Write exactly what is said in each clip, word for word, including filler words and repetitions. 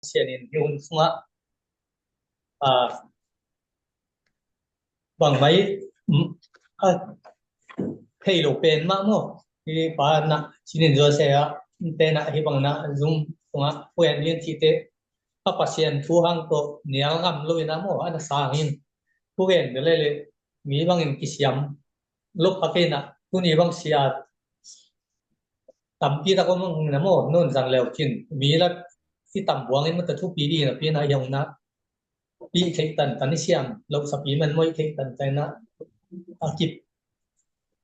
Pasian in hih hun sungah, ah, bangmah i, mm, a, thei lo pen mah maw. Hih pa na cinin zuan se a, pen a hih bang na zum sungah puan lian cihte a Pasian thu hang tawh nial ngam lo in a maw, a na sang in. Thu gen bia le le, mi bangin kisiam lo pha kei na, tuni bang sia tampi tak om na maw, nun zang leu cin. Mi la i tam buang in mata thupi di na pi na hiang na. Pi thei tan tan i siam lo sapi man maw i thei tan tan na. A kip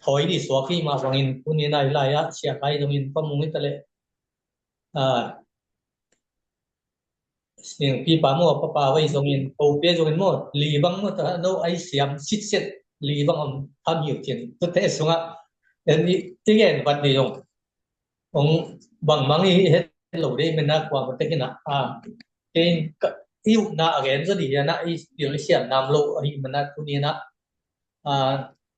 thoi di suak hi ma bangin tuni na i lai a sia kai zongin pa mung i ta le. A, sing pi pa maw, pa pa vai zongin, ko pia zongin maw, li bang maw ta no ai siam sit set li bang om tham hiu cin. Tu te sungah, en i, i gen vat di zong. Ong bang mang i het lo de men na kua ma te kina. A, ken ka, i u na a gen zo di ya na i, i siam nam lo a hi men na tu ni na. A,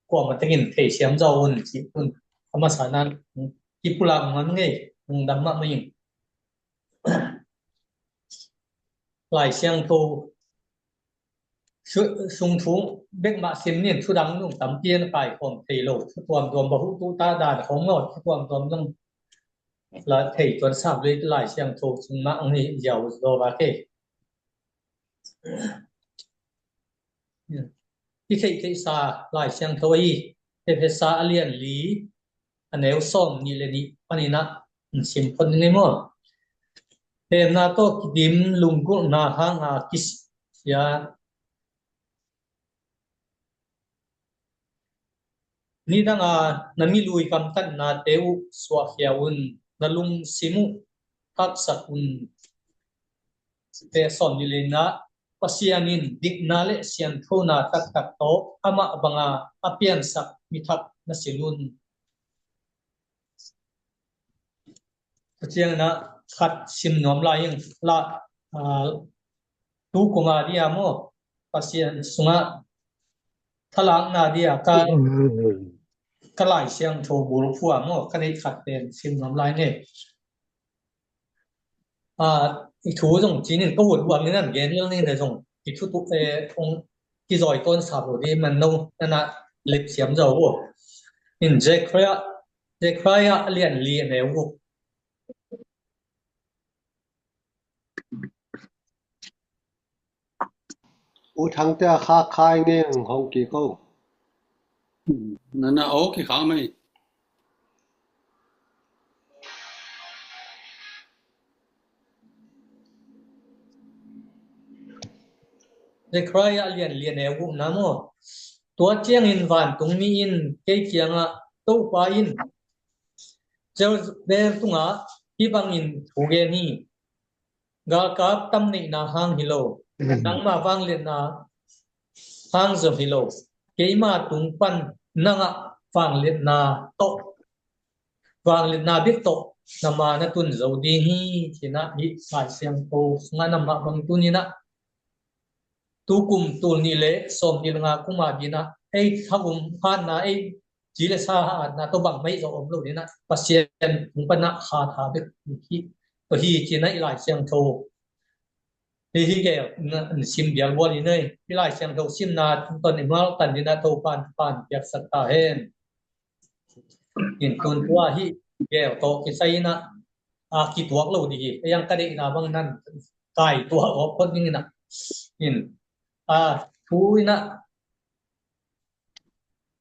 kua ma te kin thei siam zo un ci un. A ma sa na, ki pulak man ngei, ung dam ma ma ing. Lai Siangtho su-, sung thu bek mah sim nin, thu dang nung tampi an kai khawm thei lo, thu tuamtuam ba hu tu ta dan khawm ngawt, thu tuamtuam nung la thei tuan sap le Lai Siangtho sung mah ang hi ziau zo ba kei. I theih theihsa Lai Siangtho hi, Efesa a lian li, a neu sawm nih le nih panin ah sim phot ni maw. Hemna tawh kidim lunggulhna hanga kisia nidanga na milui kamtatnate uh suahkhia un, na lungsim uh haksak un. Te sawm nih le nih ah Pasian in dikna le sianthona taktak tawh amah banga a piansak mithak na silh un. Tua ciangin ah khat sim nuam lai ing la, aa, tu kuma dia maw, Pasian sungah thalakna dia ka, ka Lai Siangtho bulphuh ah maw, ka neih khat pen sim nuam lai ing. Aa, i thu zong cinin ka ut buang in an gen lel ning zong i thu tu, eh, ong kizawi tawn sa lo di man no nana lip siam zo uh. In Zechariah, Zechariah a lian li a neu uh. U Thangte a kha khai ngeng hong ki ko. Nana o ki kha mai. Zechariah a lian li a neu gukna maw. Tua ciangin vantungmi in kei kiangah Topa in Zerubbabel tungah hih bangin thu gen hi. Galkap tam neihna hang hi lo, nangmah vangliatna hang zong hi lo, keima tung pan nangah vangliatna tawh, vangliatna bek tawh na ma na tun zo ding hi, ci-in ah hih Lai Siangtho sungah na mah bang tuni-in ah tu kum tul nih le sawm nih le nga kum a dingin ah ei thagum hatna, ei ci le sa hatna tawh bangmah hi zo om lo dingin ah Pasian tung pan ah kha tha bek hi, tua hi ci-in ah i Lai Siangtho hi hi ke na sim bial bual hi nei. I Lai Siangtho simna tungtawn i mal tan dingin ah Topan pan piaksak ta hen. In tun tua hi gel tawh kisai in ah, a, kituak lo ding hi. Ei ang ka deihna bang nan kai tuak awk phot dingin ah. In, a, thu in ah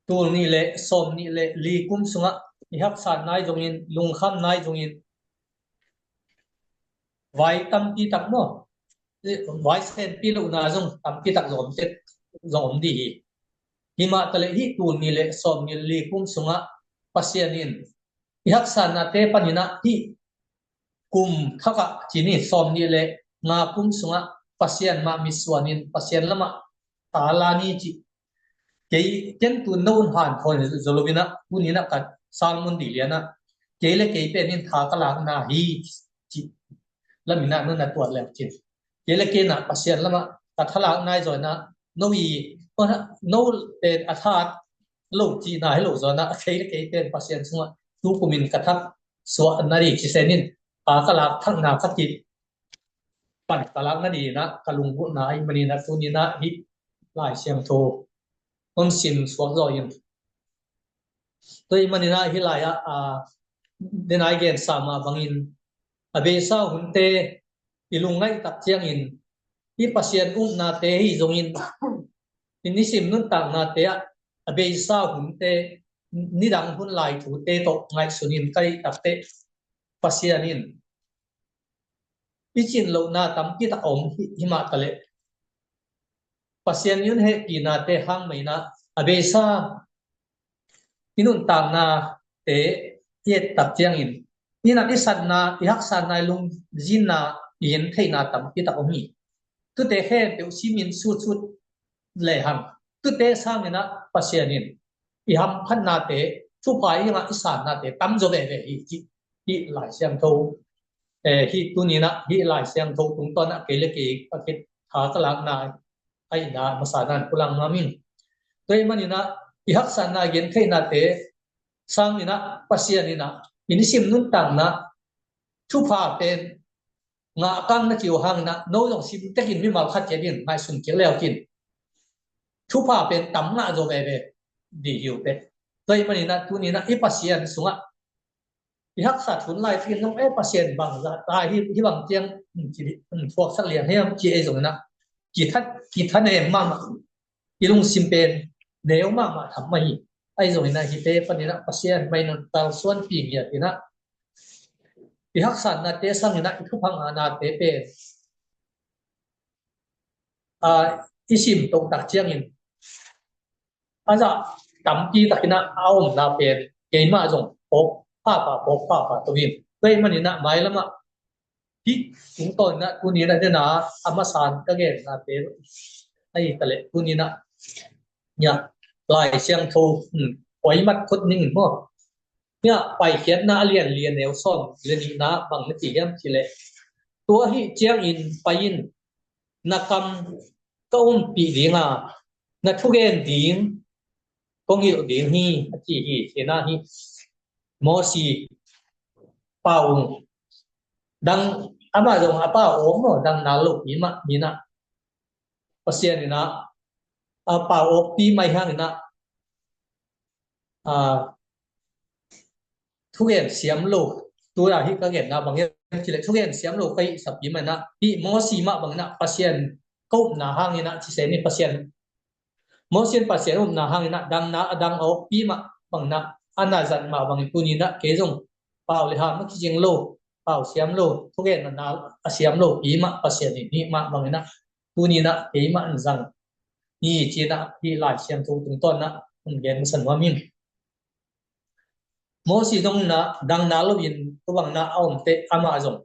tul nih le sawm nih le li kum sungah i haksat nai zongin, lungkham nai zongin, vai tampi tak maw, vai senpi lohna zong tampi tak zong om tet zong om ding hi. Hi mah taleh hih tul nih le sawm nih le li kum sungah Pasian in i haksatnate panin ah hih kum thak ah ci ni, sawm nih le nga kum sungah Pasian mah mitsuan in Pasian lamah ta la ni ci. Kei ken tun no un hanthawn zo lo in ah, tuni-in ah ka sermon ding lian ah kei le kei pen in tha ka lakna hi ci. Lamin ah no na tuat leng cin. Kei le kei in ah Pasian lamah ka thalak nai zaw in ah, no i, no pen a that lo cihna hi lo zaw in ah, kei le kei pen Pasian sungah tu kumin ka thak suah na ri ci sen in, a, ka lak thakna ka kip pan ka lak nadinah ka lunggulhna ahih maninah tuninah hih Lai Siangtho hong sim suak zaw ing. Tua ahih maninah hih lai-ah, aa, denai gensa mah bangin a beisa hunte i lungngaih tak ciangin hih Pasian upnate hi zongin i nisim nuntaknate ah a beisa hunte, nidang hun lai thute tawh ngaihsun in ka hih takteh Pasian in i cin lohna tampi tak a om hi, himah taleh Pasian i hun hehpihnate hang mah inah a beisa i nuntaknate i et tak ciangin i nat i satna, i haksatna, i lungzinna, i gentheihna tampi tak om hi. Tute khempeuh simin sutsut lehang tute sanginah Pasian in i hamphatnate, thupha i ngah i sannate tamzaw veve hi, hi, hih Lai Siangtho, eh, hih tuninah hih Lai Siangtho tungtawnah kei le kei a khit tha ka lakna ahihna masa nan pulang nuam ing. Tua ahih maninah i haksatna, i gentheihnate sanginah Pasian inah i nisim nuntakna thupha pen ngahkang na cih uh hanginah no zong simtekin mimal khat ciat in ngaihsun kik leu kin thupha pen tam ngah zaw veve dih hi uh teh. Tua ahih maninah tuninah i Pasian sungah i haksat hun lai takin zong, eh, Pasian bangzah ta hi, hih bang ciang, hmm, ci, hmm, thuaksak liang hiam ci ei zonginah kitha, kithanem mahmah, i lungsim pen neu mahmah tham mah hi. Ahi zonginah hihte paninah Pasian mah in kalsuanpih ngiat inah i haksatnate sanginah i thupha ngahnate pen, aa, i sim toh tak ciangin a zah tampi takinah a omna pen keimah zong phawk phapha, phawk phapha to in. Tua ahih maninah mailamah hih tungtawn inah tuninah dena a masa-in ka gennate ahi taleh tuninah, nia, Lai Siangtho, hmm, oimat khut ning maw. Nia, Paikhiatna a lian li, a neu sawm le nihna bang na ci hiam cih leh, tua ahih ciangin pai in, na kam ka umpih ding a, na thugen ding kong hilh ding hi, a ci hi. Cinah hih Mosi pau dang, amah zong a pau awk maw, dang nal lopi mah ninah Pasian inah a pau awkpi mah hi hanginah, a, thugen siam lo, tu-a hih ka genna bang hiam cih leh thugen siam lo ka hih sapi mah inah, hih Mosi mah bang inah Pasian ka upna hanginah ci se ni, Pasian, Mosi in Pasian upna hanginah dang na, a dang a awkpi mah bang inah a na zat mah bangin tuninah kei zong pau le ham a kicing lo, pau siam lo, thugen a na a siam lopi mah Pasian in hih mah bang inah tuninah keimah in zang hi cinah hih Lai Siangtho tungtawnah hong gen masa nuam ing. Mosi zong inah dang na loin tua bang inah a omteh amah zong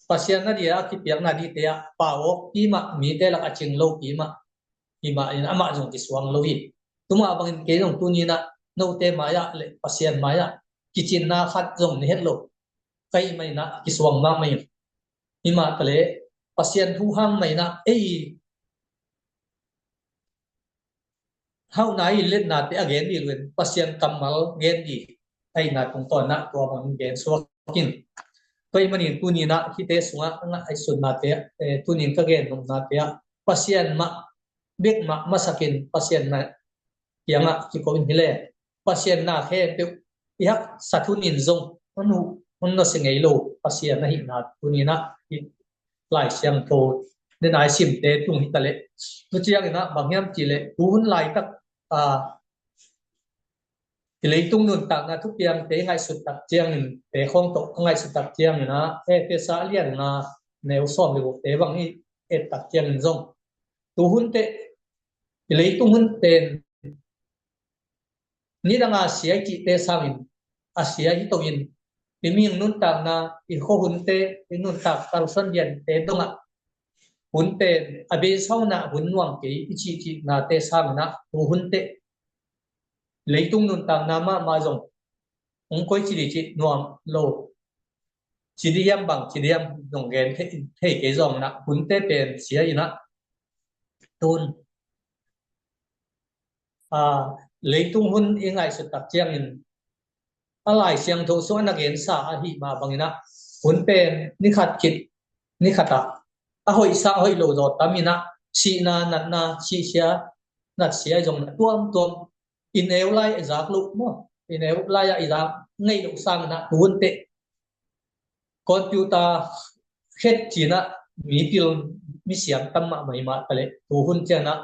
Pasian na dia a kipiakna dihte ah pau awkpi mah, mite lak a cing lopi mah, himah in amah zong kisuang lo hi. Tua mah bangin kei zong tuninah note mai-ah le Pasian mai-ah kicinna khat zong na het lo ka hih mah inah kisuang mahmah ing. Himah taleh Pasian thu hang mah inah ei hauhna i letnate a gen dih loin Pasian kammal gen dih ahihna tungtawnah tua bang gen suak in. Tua ahih manin tuninah hihte sungah a ngaihsutnate, eh, tunin ka gen nopnate ah Pasian mah bek mah masakin Pasian na kiangah kiko in hi le, Pasian na khempeuh i haksat hunin zong hong nusia ngei lo Pasian ahihna tuninah hih Lai Siangtho dena i simte tung hi taleh, tu cianginah bang hiam cih leh tu hun laitak, a, i leitung nuntakna thupiangte i ngaihsut tak ciangin, te khawng tawh a ngaihsut tak cianginah Efesa a lian nga neu sawm le gukte bang i et tak ciangin zong tu hun teh i leitung hun pen nidanga sia i cihte sangin a sia hi to in, i mihing nuntakna, i khuahunte, i nuntak kalsuan liante dongah hun pen a beisa hunah hun nuam kei i cihcihnate sanginah tu hun teh leitung nuntakna mahmah zong hong koi ci dih cih nuam lo. Ci dih hiam bang ci dih hiam zong gen thei, thei kei zawnginah hunte pen sia inah tun, a, leitung hun i ngaihsut tak ciangin a Lai Siangtho sung a na gensa ahih mah banginah hun pen ni khat khit ni khatah a hoih sang a hoih lo zaw tam in ah, sihna, natna, sihsia, natsia zong na tuamtuam, i neu lai a i zak loh maw, i neu lai a i zak ngei loh sang in ah, tu hun teh computer khet ci-in ah mi pil, mi siam tam mahmah hi mah taleh, tu hun ciang ah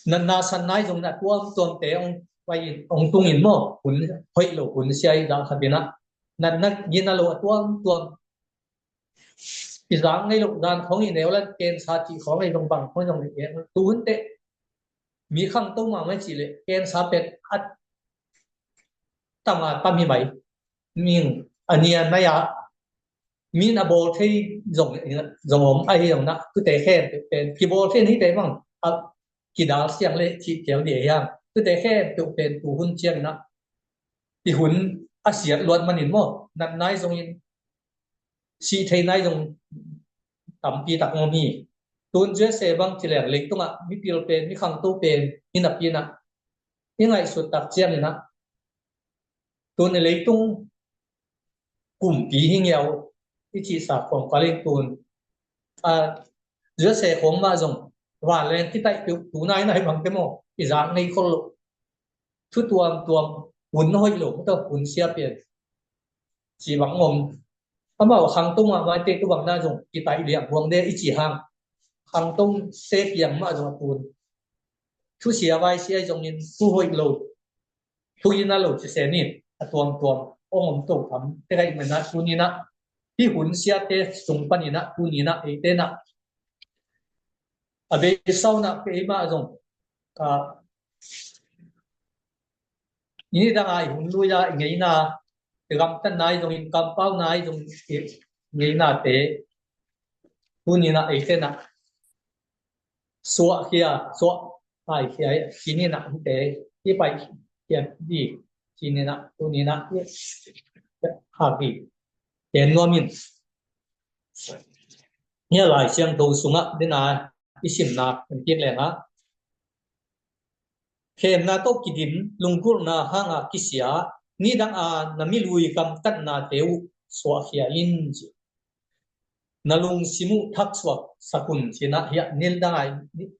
natna satna i zong na tuamtuamte hong pai in, hong tung in maw, hun hoih lo, hun sia i zak khat in ah, natna gina lo a tuamtuam i zak ngei loh dan khong, i neu lai cancer cih khong, i zong bang khong zong i, tu hun teh mi khangto mahmah cih leh cancer pen a tam a tam hi mai. Ming a nia nai a, min a bawl thei zong, zong om ahi zong na, tute khempeuh pen kibawl thei ni te bang a, kidal siang le cih kial dia hiam. Tute khempeuh pen tu hun ciang in ah, i hun a siat luat manin maw, natna i zong in, sih theina i zong tampi tak om hi. Tun U S A bang ci leng, leitungah mipil pen, mi khangto pen hi napi in ah, i ngaihsut tak ciang in ah, tun i leitung kumpi hi ngiau i cihsa khong kal in tun, a, U S A khong mah zong vanleng kitaih peuh, tu nai nai bang te maw, i zak ngei khol loh. Thu tuamtuam, hun hoih lo, hun sia pian, ci bang om. Amau khangto mahmah te tu bang na zong kitaih liang huang de i ci hang, khangto se piang mah zong a tun, thusia vaisia i zong in, thu hoih lo, thu gina lo ci se ni, a tuamtuam hong om to tam. Tua ahih manin ah tuni in ah, hih hun siate sung panin ah, tuni in ah eite in ah, a beisa hun ah keimah zong, a, nidang a i hun lui a i ngeina, i gamtatna i zong in, kampauna i zong in, i ngeinate tuni in ah eite in ah suahkhia, suah paikhia, ci-in ah hihte i paikhia di, ci-in ah tuni in ah hak di. Ken nuam in, hih Lai Siangtho sungah dena i simna kan kik leng ah, khemna tawh kidim, lunggulhna hanga kisia, nidang a na milui gamtatnate uh suahkhia in, ci. Na lungsim uh thaksuak sak un, ci-in ah, hih nidang a i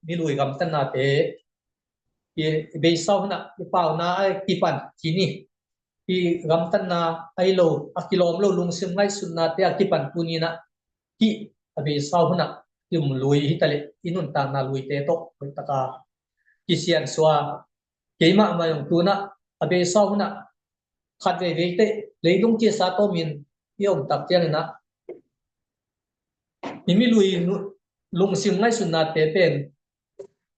milui gamtatnate, i beisa hun ah i pauna a kipan ci ni, i gamtatna a hi lo, a kilawm lo lungsim ngaihsutnate a kipan tuni in ah, hih a beisa hun ah i um lui hi taleh, i nuntakna luite tawh hoih taka kisiansuah. Keimah mah zong tu in ah, a beisa hun ah khat veivei teh leitung kisa tawmin i om tak ciang in ah, i milui nu-, lungsim ngaihsutnate pen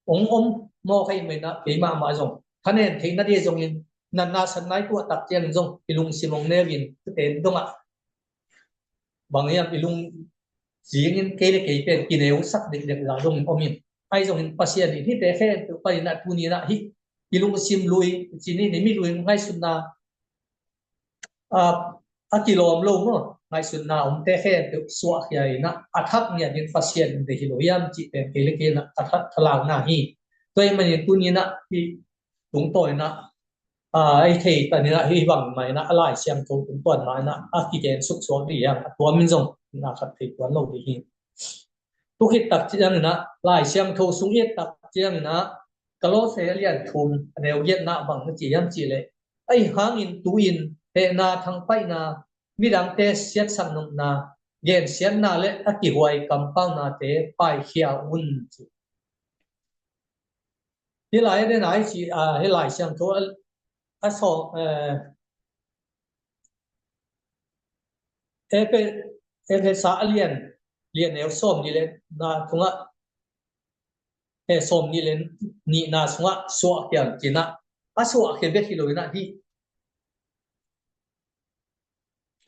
hong om mawk ahih manin ah, keimah mah zong thanem theihna ding zong in, natna satna i tuah tak ciang in zong i lungsim hong neu in, tute dong ah bang hiam, i lungsim in kei le kei pen kineu sak dekdek zah zong in om in. Ahi zongin Pasian in hihte khempeuh panin ah tuni in ah, hih i lungsim lui, ci ni, i milui ngaihsutna, a, a kilawm lo maw, ngaihsutna omte khempeuh suahkhia in ah, a thak ngiat in Pasian in deih hi lo hiam cih pen kei le kei in ah a thak thalakna hi. Tua ahih manin tuni in ah hih tungtawn in ah, a, i theih tan in ah, hih bang mah in ah, a Lai Siangtho tungtawn mah in ah a kigen suksuak ding hi hang, a tuam in zong na khat thei tuan lo ding hi. Tu khit tak ciang in ah, Lai Siangtho sung i et tak ciang in ah, Kolose a lian thum, a neu giatna bang na ci hiam cih leh, ahih hangin tu-in hehna, thangpaihna, midangte siatsak nopna, gensiatna le a kihuai kampaunate paikhia un, ci. Hih lai a den a i ci, a, hih Lai Siangtho a, a sawng, eh, Efe-, Efesa a lian, lian neu sawm nih le na sungah, eh, sawm nih le nihna sungah suahkhia un ci-in ah, a suahkhia bek hi lo in ah, hih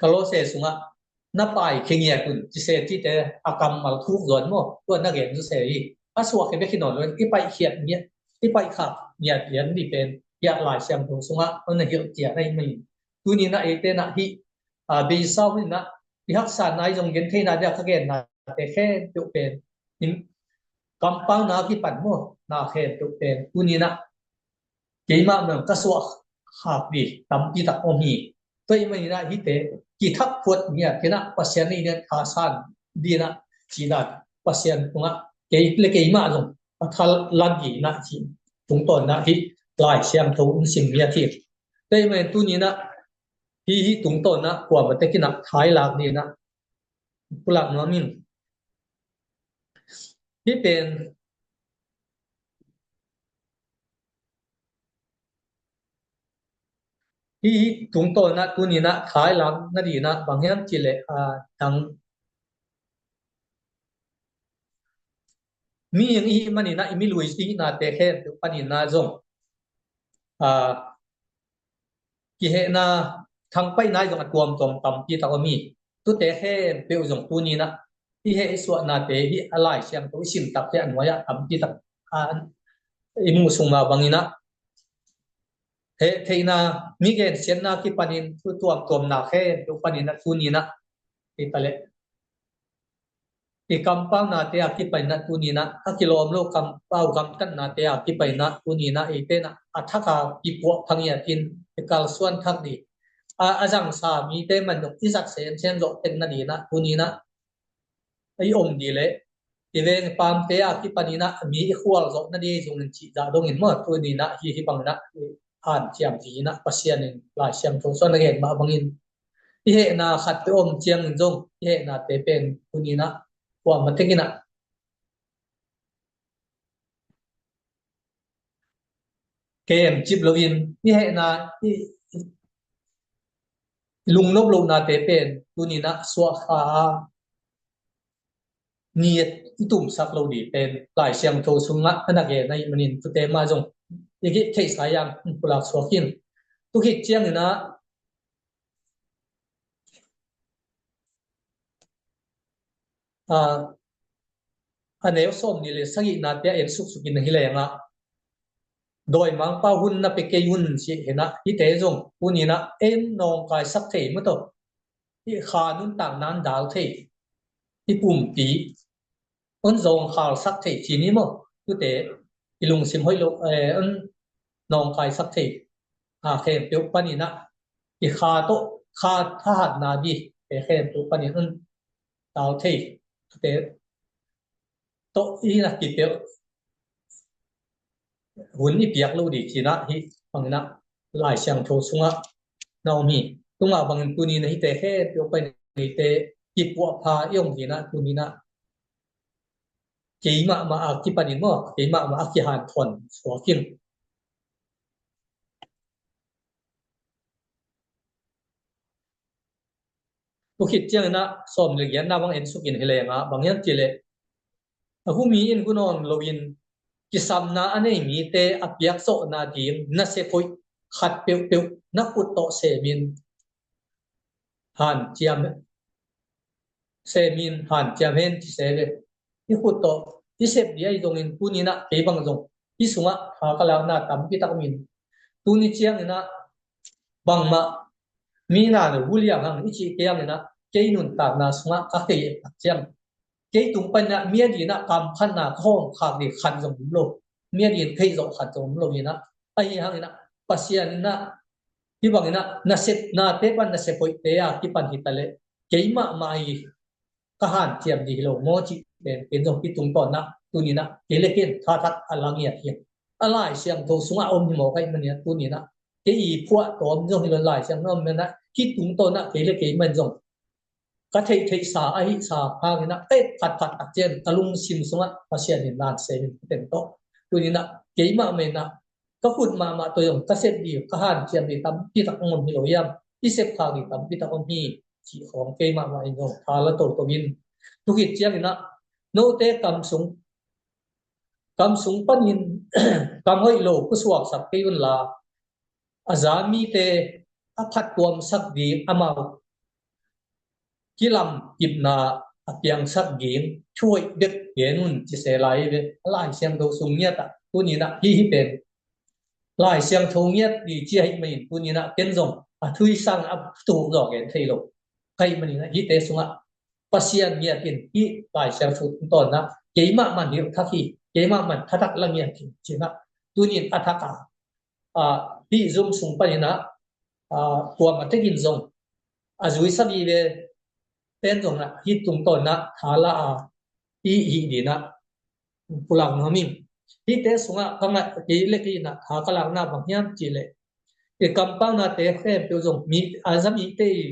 Kolose sungah na paikhia ngiat un, ci se, cite a kammal khuk zuan maw, tua na gen zu se hi. A suahkhia bek hi nawn lo in, i paikhiat ngiat, i paikhiat ngiat lian ni pen, hih Lai Siangtho sungah hong na hilhcian ahih manin, tuni in ah eite in ah hih, a, beisa hun in ah i haksatna, i zong gentheihna ding a ka gennate khempeuh pen, in, kampauna a kipan maw, na khempeuh pen tuni in ah keimah mah ka suah khak ding tampi tak om hi. Tua ahih manin ah hihte kithak phuat ngiat in ah, Pasian in ah thasan ding in ah, cih dan Pasian tungah kei le keimah zong a thalat ding inah cih tungtawn inah hih Lai Siangtho in sim ngiat hi. Tua ahih manin tuni inah hih, hih tungtawn inah kuamah tek inah thailak ding inah pulak nuam ing. Hih pen hih, hih tungtawn inah tuni inah thailak nading inah bang hiam cih leh, a, dang mihing i hih manin ah i milui i hihnate khempeuh panin ah zong, a, kihehna thangpaihna i zong a tuamtuam tampi tak om hi. Tute khempeuh zong tuni inah i heh i suahnate hih a Lai Siangtho i sim tak hi a nuai-ah tampi tak, a, i muh sung mah bangin ah heh theihna, mi gensiatna kipanin thu tuamtuamna khempeuh panin ah tuni inah hi ta leh i kampaunate a kipanin ah tuni inah a kilawm lo kampau gamtatnate a kipanin ah tuni inah eite inah a thak a kipuah pha ngiat in i kalsuan thak ding. A, a zangsa mite man zong i zat semsem zawh tek nading inah tuni inah i om ding leh i veng i pamte a kipanin ah mi i khual zawh nading zong in cih zah dongin maw tuni inah hih, hih bangin ah hanciam ding inah Pasian in Lai Siangtho sung a na gen mah bangin i hehna khat peuh om ciangin zong i hehnate pen tuni inah kuamah tek inah kemcip loin i hehna i, i lungnop lohnate pen tuni inah suahkha a ni i tumsak lo ding pen Lai Siangtho sungah a na gen ahih manin tute mah zong i gih theihsa hiam pulak suak in. Tu khit ciangin ah, a, a neu sawmnih le sagihnate a en suksuk in ahi leng ah dawimangpa hun na pia kei un cih hi inah hihte zong tuni inah en nawngkaisak thei maw tawh i kha nuntakna in dal thei i pumpi un zawngkhalsak thei ci ni maw? Tute i lungsim hoih lo, eh, un nawngkaisak thei a khempeuh panin ah i kha tawh kha thahatna ding te khempeuh panin un dal thei tute tawh i na kipelh hun i piak lo ding ci inah hih bangin ah Lai Siangtho sungah na om hi. Tua mah bangin tuni inah hihte khempeuh panin ah eite kipuahpha i om ding inah tuni inah keimahmah a kipanin maw keimahmah a kihanthawn suak in. Tu khit ciangin ah sawm le giatna bang en suk in hi leng ah bang hiam cih leh a humi in gu nawn loin kisamna a nei mite a piakzawhna ding nasep hoih khat peuhpeuh na khut tawh semin hanciam, semin hanciam hen ci se ve. I khut tawh i sep ding ahi zongin tuni inah kei bang zong hih sungah tha ka lakna tampi tak om in tuni ciangin ah bangmah mi na lo huliang hang i cih ciangin ah kei nuntakna sungah ka thei tak ciang kei tung panin ah mi adingin ah kamphatna ka hawm khak ding khat zong om lo. Mi adingin theih zawh khat zong om lo inah ahi hangin ah Pasian inah hih bangin ah nasepnate pan nasep hoihte a kipan hi ta leh keimahmah hi ka hanciam ding hi lo maw cih pen ken zong hih tungtawn ah tuni inah kei le ken thathat a la ngiat hi. A Lai Siangtho sungah om hi mawk ahih manin ah tuni inah kei i phuahtawm zong hi lo Lai Siangtho om manin ah hih tungtawn ah kei le keimah in zong ka theihtheihsa ahihsa hangin ah pek phatphat tak ciang ka lungsim sungah Pasian in lan semin ka tem tawh tuni inah keimah mah inah ka khut mahmah tawh zong ka sep ding ka hanciam ding tampi tak om hi lo hiam? I sep khak ding tampi tak om hi cih khawng keimahmah in zong tha la toto in tu khit ciangin ah note kam sung kam sung panin kam hoih lo pusuaksak kei unla a za mite a phattuamsak ding amau kilamkipna a piangsak ding thu hoih bek gen un ci se lai ve. A Lai Siangtho sung ngiat ah tuni inah hih hih pen Lai Siangtho ngiat ding ci ahih manin tuni inah ken zong a thu i sang a thu zawk gen thei lo ka hih manin ah hihte sungah Pasian ngiat in hih Lai Siangtho tungtawn ah keimahmah hilh thak hi, keimahmah thatak la ngiat hi ci inah tuni in a thak a, a, hih Zoom sung panin ah, a, kuamah tek in zong a zui sa vive pen zong ah hih tungtawn ah tha la a i hih dinah pulak nuam ing. Hihte sungah ka ngaih, kei le kei inah tha ka lakna bang hiam cih leh, i kampaunate khempeuh zong mi, a zami te i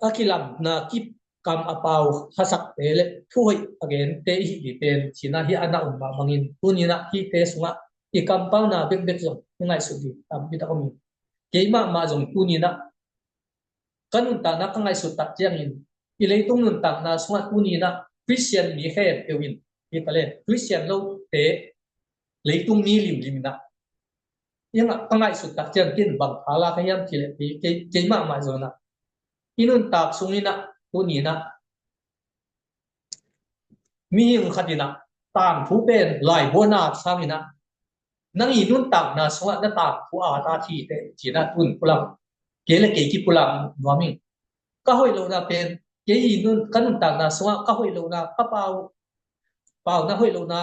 a kilamna kip kam a pau hasakte le thuhoih a gente i hih dih pen cinah hi a na um mah bangin tuninah hihte sungah i kampauna bekbek zong i ngaihsut dih tampi tak om in. Kei mahmah zong tuninah ka nuntakna ka ngaihsut tak ciangin i leitung nuntakna sungah tuninah Christian mi khempeuh in hi ta le Christian lote leitung mi limlim inah iangah ka ngaihsut tak ciang kin bang tha la ka hiam cih leh kei, kei, kei mahmah zonah i nuntak sunginah tuninah mihing khat inah tangthu pen laibuana sanginah nang i nuntakna sungah na tangthu a ta thite cinah tun pulang kei le kei kipulang nuam ing. Ka hoih lohna pen kei i nun, ka nuntakna sungah ka hoih lohna ka pau pauna hoih lohna,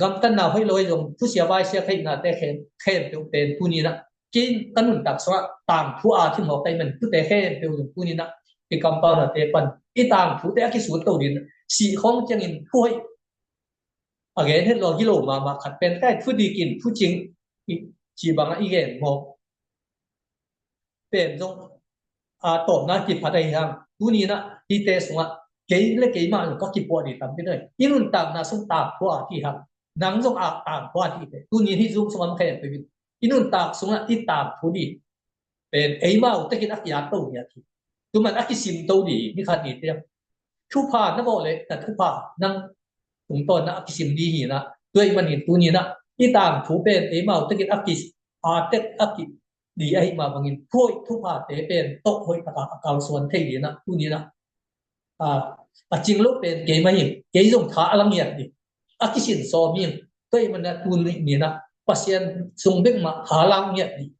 gamtatna hoih lo ahi zong thusia vaisia kheihnate khen, khempeuh pen tuninah kei ka nuntak sungah tangthu a thimawk ka hih man tute khempeuh zong tuninah i kampaunate pan i tangthute a kisut to din sih khawng ciangin thuhoih a gen het lo a gilo mahmah khat pen kai thudikin thucing i ci bangah i gen mawk pen zong a tawpna kiphat ahi hang tuninah hihte sungah kei le keimah zong ka kipuah dih tampi dih i nuntakna sung tangthu a thih hang nang zong a tangthu a thihte tunin hih zum sungah khen peuh in i nuntak sungah i tangthu dih pen eimau tekin a kiat to dih a thih tuman a kisim to dih ni khat ni tiang thupha na bawh le na thupha nang tungtawn na a kisim dih hinah tuai manin tuninah i tangthu pen eimau tekin a ki a tek a ki dih ahi mah bangin khuaih thuphate pen tawh hoih takah a kalsuan thei dinah tuninah a, a cing lo pen keimah hi kei zong tha a la ngiat dih a kisin sawm hi tuai manah tuninah Pasian sung bek mah tha la ngiat dih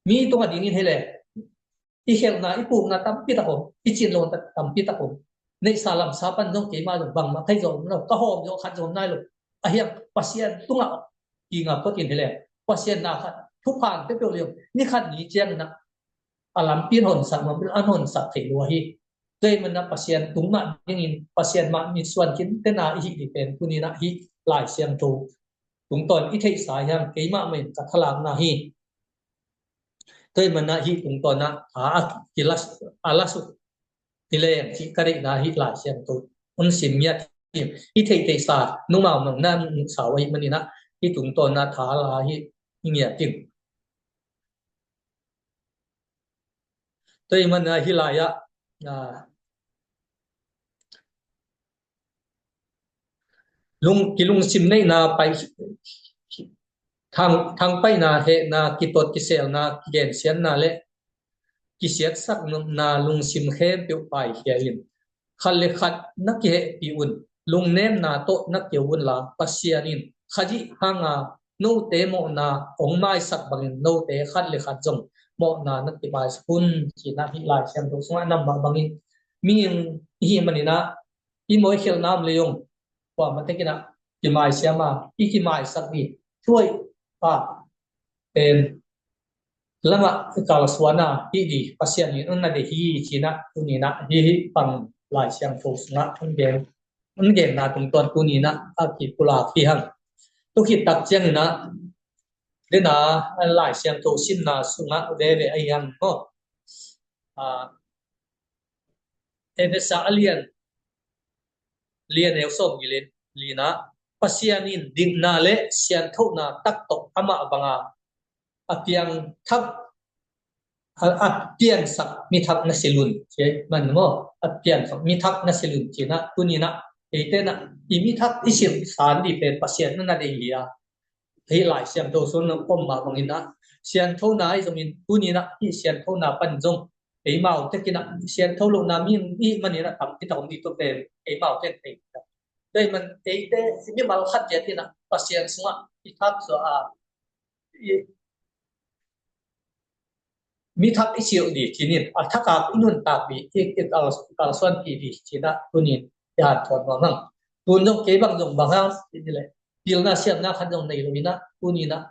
mi tungah dingin hele i khelhna i pukna tampi tak om i cin lo tampi tak om neihsa lamsa pan zong keimah zong bangmah thei zong om lo ka hawm zong khat zong nai lo a hiang Pasian tungah kinga kotin hele Pasian na khat thuphan peuhpeuh liom ni khat ni cianginah a lampi an honsak nuam an honsak thei lua hi. Tuai manah Pasian tungmah dingin Pasian mah mitsuan kintena i hih dih pen tuninah hih Lai Siangtho tungtawn i theihsa hiam keimah mahin ka thalakna hi. Tuai manah hih tungtawnah a, a kilas a lasuk hi leng cih ka deihna hih Lai Siangtho un sim ngiat hi. I theihtheihsa nungmau nong na nungsa uh ahi maninah hih tungtawnah tha la hi i ngiat hi. Tuai manah hih lai-ah lung, kilungsim neihna pai thang, thangpaihna hehna kitot kiselna kigensiatna le kisiatsakna lungsim khempeuh paikhia in khat le khat na kihehpih un lungnemna tawh na keu unla Pasian in Khazih hanga note mawhna hong maisak bangin note khat le khat zong mawhna na kimaisak un cinah hih Lai Siangtho sungah nam mah bangin mihing i hih maninah i mawh i khelhna om lei zong kuamah tekinah kimaisiam a i kimaisak dih thuai a pen lamah kalsuana hih dih Pasian in un na deih hi cinah tuninah hih hih pang Lai Siangtho sungah un gen un genna tungtawn tuninah a kipulak hi hang. Tukhit tak cianginah dena Lai Siangtho simna sungah veve ahi hang maw? Efesa a lian lian eu sawm gilin linah Pasian in dikna le sianthona taktok amah banga a piangthak a, a piansak mithak na silun ci man maw a piansak mithak na silun cinah tuninah eitenah i mithak i silsan dih pen Pasian na na deih hi a hih Lai Siangtho sung na om mah banginah sianthona ahi zongin tuninah hih sianthona pan zong eimau tekinah siantho lohna mi i maninah tampi tak om dih tu pen eimau ten thei. Tuai man eite mimal khat ciat inah Pasian sungah i thak suah a i mithak i silh dih cinin a thakak i nuntak dih i, i kal, kalsuanpih dih cinah tunin i hanthawn nuam hang. Tun zong kei bang zong bang hang i dih leh pilna siamna khat zong nei lo inah tuninah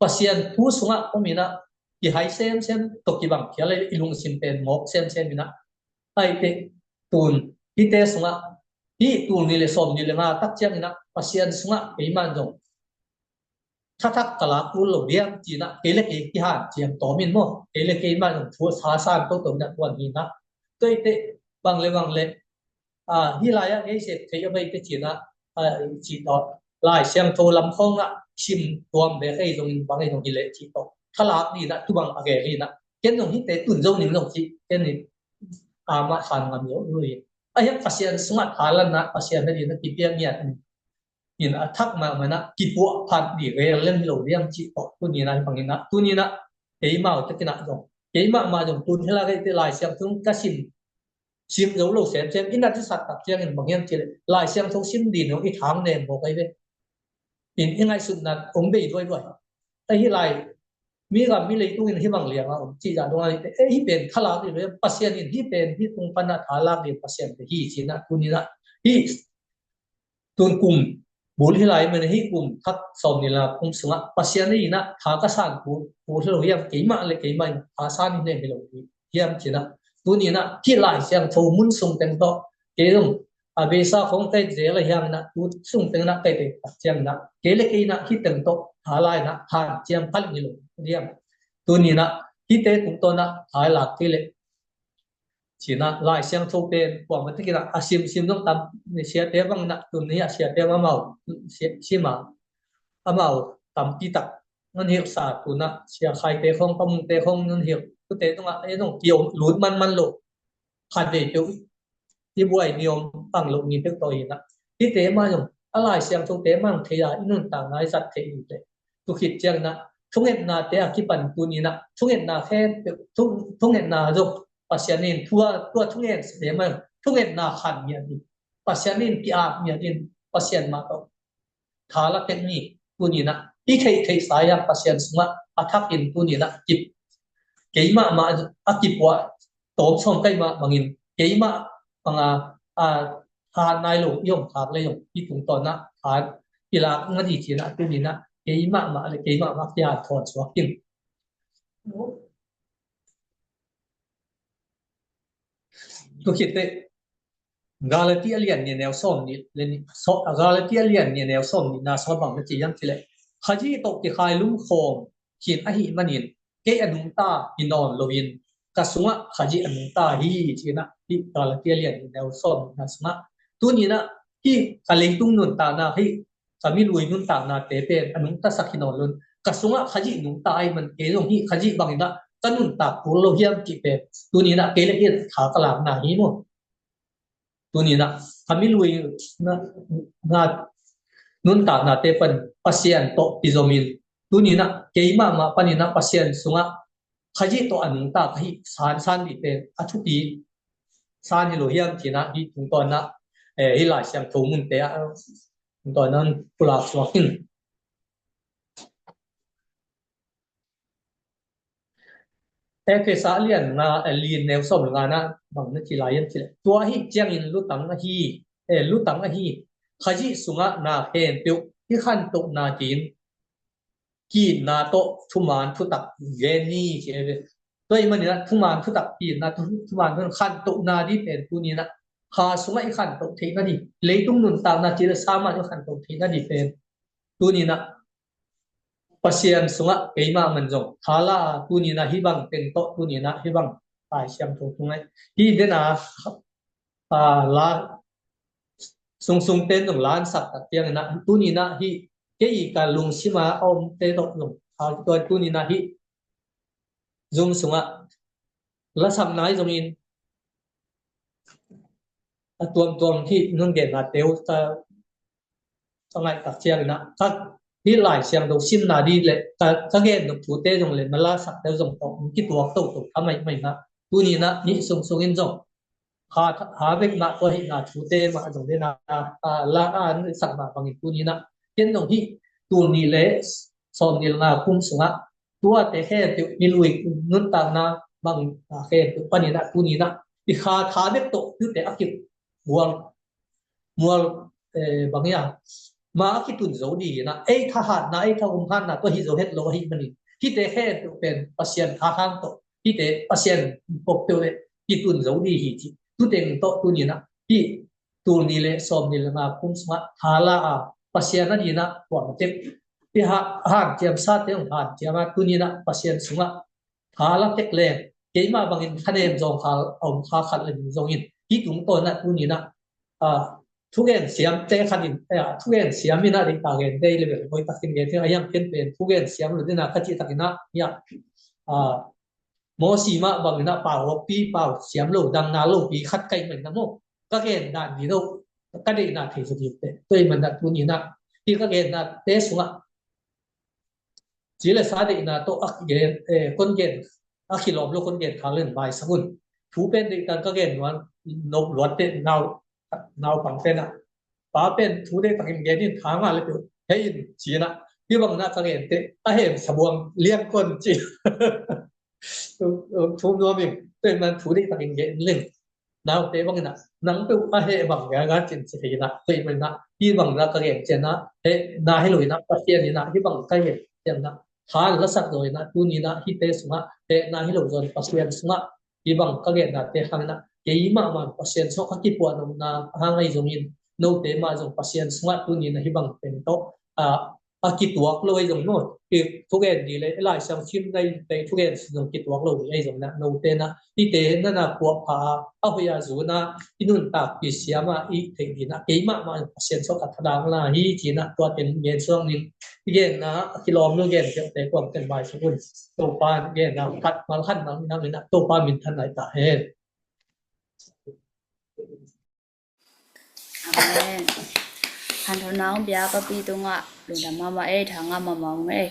Pasian thu sungah om inah i hai semsem tawh kibang khial i lungsim pen mawk semsem inah aite tun Hihte sungah, hih tul nih le sawm nih le nga tak ciangin ah Pasian sungah keimah zong thathak ka lak kul lo diam ci-in ah, kei le kei kihanciam tawm in maw, kei le keimah zong thu a sa san toto in ah tuan hi in ah. Tua hi teh bang le bang le, ah, hih lai-ah ngei sep thei a bei teh ci-in ah, ah, cih tawh Lai Siangtho lam khawng ah sim tuam ve kei zongin bang ei zong hi leh cih tawh thalak ni in ah tu bang a gel hi in ah, ken zong hihte tun zo ning zong cih ken in, ah, mah san ngam zo lo hi. A hiang Pasian sungah thalanna, Pasian na ding na kipiak ngiat in a thak mahmah in ah kipuah phat ding rel lem hi lo diam cih tawh tuni in ah hi bangin ah, tuni in ah keimau takin ah zong, keimah mah zong tun hela kei teh Lai Siangtho ka sim, sim zo lo semsem in ah, a tisa tak ciangin bang hiam cih leh Lai Siangtho sim ding zong i thang nem bawk ahi ve. In i ngaihsutna om bei duaiduai. Ahi lai, mi gam mi leitungin hih bang lianga om cih zah dong a hi teh, eh, hih pen thalak ding lo, Pasian in hih pen hih tung pan ah thalak ding Pasian te hi ci-in ah tuni in ah, hih tun kum bul hi lai man, hih kum thak sawm nih le nga kum sungah Pasian in ah tha ka san kul, kul hi lo hiam, keimah le keimah in tha san hi nem hi lo hi hiam ci-in ah, tuni in ah hih Lai Siangtho mun sung teng tawh kei zong a beisa khawng kei zel a hiang in ah, tu sung teng in ah kei teh tak ciangin ah kei le kei in ah hih teng tawh tha la in ah hanciam phal hi lo hiam. Tuni in ah hihte tungtawn ah tha i lak kei leh ci-in ah Lai Siangtho pen kuamah takin ah a simsim zong tam, siate bang in ah tuni a siate bang amau sim a, amau tampi tak nan hilhsa, tun ah Sia Khaite khawng, Pa Mungte khawng nan hilh, tute tungah ei zong kiom lut manman lo. Khat vei peuh i buai ni om pang lo ni peuh tawh hi in ah, hihte mah zong a Lai Siangthote mang thei a i nuntakna i zat theih ding teh, tu khit ciangin ah thungetnate a kipan tuni in ah thungetna khempeuh, thu, thungetna zong Pasian in thu a, tua thungetnate mah zong thungetna khan ngiat in, Pasian in ki-ap ngiat in, Pasian mah tawh tha la tek ni. Tuni in ah i theih theihsa hiam Pasian sungah a thakin tuni in ah kip, keimah mah a kipuah tawm sawm keimah bangin keimah banga, a, tha nai lo i om khak le zong i tungtawn ah tha i lak ngat hi ci-in ah tuni in ah keimah mah le keimah mah kian thawn suak in. Tu khit teh Galati a lian nih a neu sawm nih le nih, saw-, Galati a lian nih a neu sawm nihna sungah bang na ci hiam cih leh, Khazih tawh kikhailum khawm khin ahih manin kei a nungta hi nawn loin ka sungah Khazih a nungta hi ci-in ah, hih Galati a lian nih a neu sawm nihna sungah. Tuni in ah hih ka leitung nuntakna, hih ka milui nuntaknate pen a nungtasak hi nawn loin ka sungah Khazih nungta ahih man kei zong hih Khazih bangin ah ka nuntak kul lo hiam cih pen tuni in ah kei le kei tha ka lakna hi maw. Tuni in ah ka milui na, na nuntaknate pan Pasian tawh kizomin, tuni in ah keimah mah panin ah Pasian sungah Khazih tawh a nungta ka hih san, san dih pen a thupi san hi lo hiam ci-in ah hih tungtawn ah, eh, hih Lai Siangtho munte ah tungtawn ah pulak suak in. Efesa a lian nga, a lian neu sawm le nga na bang na ci lai hiam cih leh, tua ahih ciangin lutang ahi, eh, lutang ahi Khazih sungah na khempeuh i khantohna kin ki-itna tawh thuman thutak gen ni ci hi ve. Tua ahih manin ah thuman thutak, ki-itna, thu-, thuman thutak khantohna dih pen tuni in ah kha sungah i khantoh theihna dih, leitung nuntakna cih le sa mah i khantoh theihna dih pen tuni in ah Pasian sungah keimah man zong tha la a, tuni in ah hih bang teng tawh, tuni in ah hih bang Lai Siangtho tungah hih den a, a, la sungsung ten zong lansak tak ciangin ah tuni in ah hih kei ka lungsim a omte tawh zong, a, tua tuni in ah hih Zoom sungah lasakna hi zongin a tuamtuam hih nong genna teu ka, ka ngaih tak ciangin ah ka, hih Lai Siangtho simna dih le ka, ka gen nop thute zong le na lasak teu zong tawh hong kituak toto kha maimai in ah, tuni in ah hih sungsung in zong ha, ha bek mah tua hih na thute mah zong le na, a, la a, na sak mah bangin tuni in ah ken zong hih tul nih le sawm nih le nga kum sungah tuate khempeuh milui nuntakna bang, a, khempeuh panin ah tuni in ah i kha tha bek tawh tuate a kimual, mual, eh, bang hiam, ma a kitun zo dih in ah, ei thahatna, ei thahumhatna tua hi zo het lo ahih manin hihte khempeuh pen Pasian tha hang tawh, hihte Pasian pawk peuh le kitun zo dih hi ci. Tuteng tawh tuni in ah Hih tul nih le sawmnih le nga kum sungah thala a Pasian a dinah tuam a tek, hih ha-, hanciam sate hong hanciam a, tuni inah Pasian sungah thala tek leng keimah bangin thanem zawngkhal a om kha khat le nih zongin, hih tungtawn ah tuni inah, ah, thugen siamte khat in, eh, thugen siam inah deihtak gen dei le bel hoih takin gen thei, a hiang ken pen thugen siam lo dena ka cih takin ah, hiah, ah, Mosi mah bangin ah pau awpi, pau siam lo, dang na lopi khat ka hih manin ah maw, ka gen dan dih lo, ka deihna thei zong hi teh. Tua hih manin ah tuni inah hih ka gennate sungah ci le sa deihna tawh a kigen, eh, kon gen, a kilawm lo kon gen khak leng maisak un. Thu pen deihtak ka gen nuam, nop luat teh, nau, naupang pen ah, pa pen thu deihtakin gen in, tha ngah le peuh hei in ci inah, hih bang inah ka gen teh a hem sabuang liang kon ci. Thu nuam in, tua hih manin thu deihtakin gen leng. Naute bang inah nang peuh a heh bang gaga cin ci thei inah, tua hih manin ah hih bang inah ka gen ciang ah hehna hi lo inah, Pasian inah hih bang ka gen ciang ah tha lasak zaw inah, tuni inah hihte sungah hehna hi lo zaw in, Pasian sungah hih bang ka gennate hang inah keimah mah Pasian sungah ka kipuah nopna hang ahi zongin, note mah zong Pasian sungah tuni inah hih bang pen tawh, ah, a kituak lo ahi zong maw, i thugen dih le, i Lai Siangtho sim nai te thugen zong kituak lo dih ahi zong inah, note inah hihte na na puahpha a, a hoih a zun a, i nuntakpih siam a i theih dih inah keimah mah Pasian sungah ka thadang la hi ci inah, tua ken gen suang ning. I genna a kilawm lo gen peuhte kuamte maisak un. Topa in genna khat mal khat mal nang inah Topa minthan lai ta hen. Amen. Hanthawn nang bia papi tungah lungdam mahmah ei, tha ngah mahmah ung ei.